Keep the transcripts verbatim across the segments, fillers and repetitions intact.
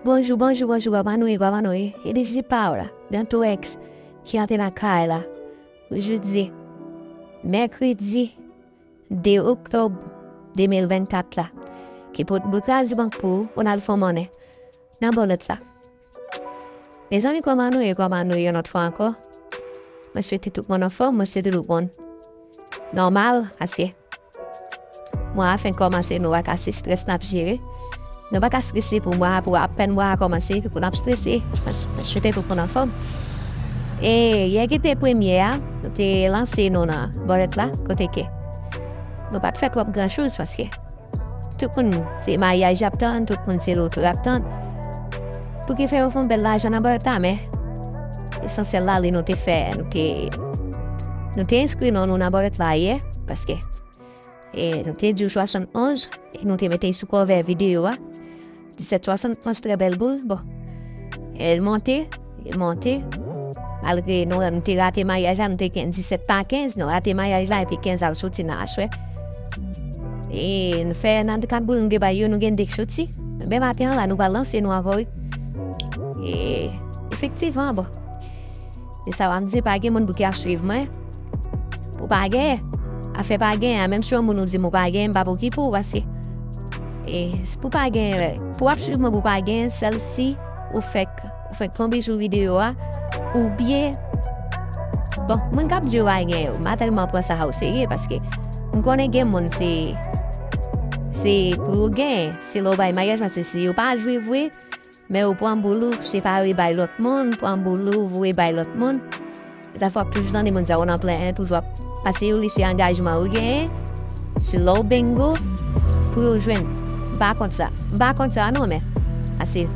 Bonjou, bonjou, bonjou, Guapanouye, Guapanouye. It is your power, Dantou X, ki antre nan kay la. Pou jodi, mèkredi de oktòb de mil vennkat la, ki pot bout kraze bank pou ou, ou n al fè monnen nan bòlèt la. Mezanmi, kòman nou ye, kòman nou ye yon lòt fwa ankò? Mwen swete tout moun anfòm, mwen swete tout moun nòmal, paske mwa a fenk kòmanse, nou pa ka se strès n ap jere. Nou pa ka strese pou mwa a, pou apèn mwa a kòmanse, pou n ap strese. Mwen, mwen swete tout moun anfòm. E yè ki te premye a, nou te lanse nou nan bòlèt la, kote ke nou pa t fè twòp gran choz, paske tout moun se maryaj y ap tann, tout moun se loto y ap tann. Pou ki fè yo fè yon bèl lajan nan bòlèt la, men esansyèl la, li nou te fè, nou te, nou te enskri non nou nan bòlèt la yè, paske, e, nou te di w swasannonz, e nou te mete sou kòvè videyo a. Disèt swasannonz, trè bèl boul. Bon, e l monte, li monte. Malgre nou, nou te rate maryaj la, nou te gen disèt pa kenz, nou rate maryaj la, epi kenz al soti nan aswè. E nou fè nan kat boul nou te bay yo, nou gen de k soti. Men maten an la, nou pral lanse nou ankò, wi. E efektivman, bon. E sa w ap di, pa gen moun pou ki ap swiv mwen. Pou pa gen, afè pa gen an, menm si yon moun ou di m ou pa gen, m p ap okipe w, paske, e, pou pa gen, pou w ap swiv mwen pou pa gen, sèl si ou fèk, ou fèk tonbe sou videyo a, oubyen, bon, moun k ap di yo pa gen yo, m pa tèlman pran sa o serye, paske m konnen gen moun se, se pou yo gen, se lè w bay maryaj, paske si yo pa jwe vre, men ou pran boul ou separe bay lòt moun, pran boul ou voye bay lòt moun. Sa fè w ap toujou tande moun sa yo nan plen, toujou ap pase yo li se angajman yo genyen. Se lè w bengo pou yo jwenn. M pa kont sa. M pa kont sa non, men ase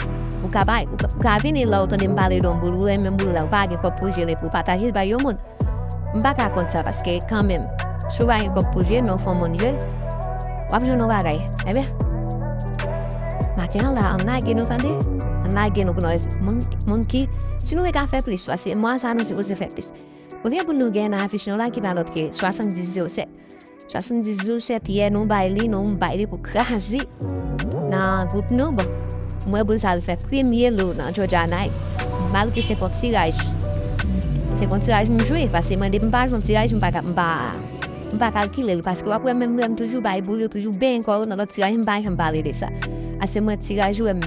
ou ka bay, ou ka, ou ka vini la, ou tande m pale de yon boul, ou renmen boul la, ou pa gen kòb pou jere pou pataje l bay yon moun. M pa ka kont sa, paske kanmenm, si w pa gen kòb pou jwe, men w fè yon moun jwe, w ap jwenn yon bagay. Ebyen, maten an la, ann lage nou, tande? Ann lage nou pou nou wè moun, moun ki, si nou te ka fè plis, paske mwa sa a nou sipoze fè plis. Premye boul nou gen nan afich nou la ki pa lòt ke swasanndiz zewo sèt. Swasanndiz zewo sèt, yè nou bay li, nou bay li pou kraze nan gwoup nou. Bon, m wè boul sa l fè premye lo nan Georgia Night. Malgre se pa tiraj. Se pa tiraj m jwe, paske mwen depi m pa jwe yon tiraj, m pa ka, m pa, m pa kalkile l, paske w ap wè menm lè m toujou bay boul yo, toujou benyen kò yo nan lòt tiraj, m pa janm pale de sa. Ase mwen tiraj ou wè m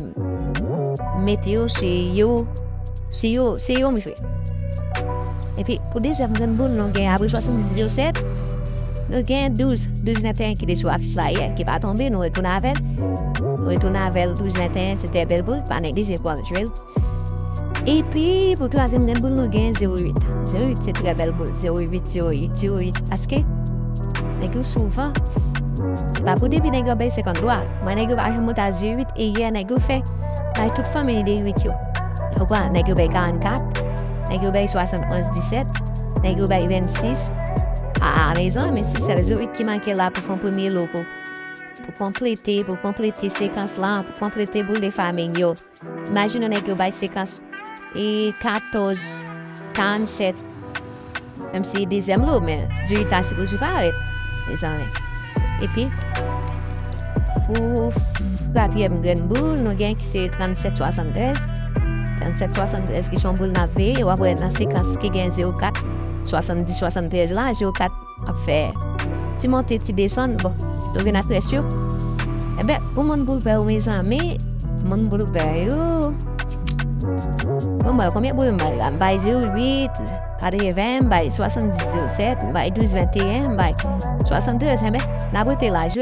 mete yo, se yo, se yo, se yo m jwe. Epi, pou dezyèm grenn boul, nou gen apre swasanndiz zewo sèt, nou gen douz, douz venteyen ki te sou afich la yè, ki pa tonbe, nou retounen avè l. Nou retounen avè l, douz venteyen, se te bèl boul, pa neglije pou al jwe l. Epi, pou twazyèm grenn boul, nou gen zewo uit. Zewo uit, se trè bèl boul. Zewo uit, zewo uit, zewo uit. Paske, nèg yo souvan, pa pou depi nèg yo bay senkant dwa. Mwen, nèg yo pa janm monte a zewo uit, e yè, nèg yo fè bay tout fanmi de uit yo. Ou konprann? Nèg yo bay karannkat, nèg yo bay swasannonz disèt, nèg yo bay vennsis. A, a, mezanmi, se sèl zewo uit ki manke la pou fè yon premye lo pou, pou konplete, pou konplete sekans lan, pou konplete boul de fanmi yo. Imajine nèg yo bay sekans e katòz, karannsèt, menm si dezyèm lo, men dizuit la sipoze parèt, mezanmi. Epi, pou katriyèm grenn boul, nou gen ki se trannsèt swasanntrèz. Trannsèt swasanntrèz ki se yon boul n ap veye, w ap wè nan sekans ki gen zewo kat, swasanndis, swasanntrèz la, zewo kat ap fè ti monte, ti desann, bon, yo vin ak rès yo. Enben, pou moun boul vè yo, mezanmi, moun boul vè yo. Bon, mwen, konbyen boul m bay la? M bay zewo uit, katreven, m bay swasanndis zewo sèt, m bay douz venteyen, m bay swasanntrèz, enben, n ap rete la, jwe.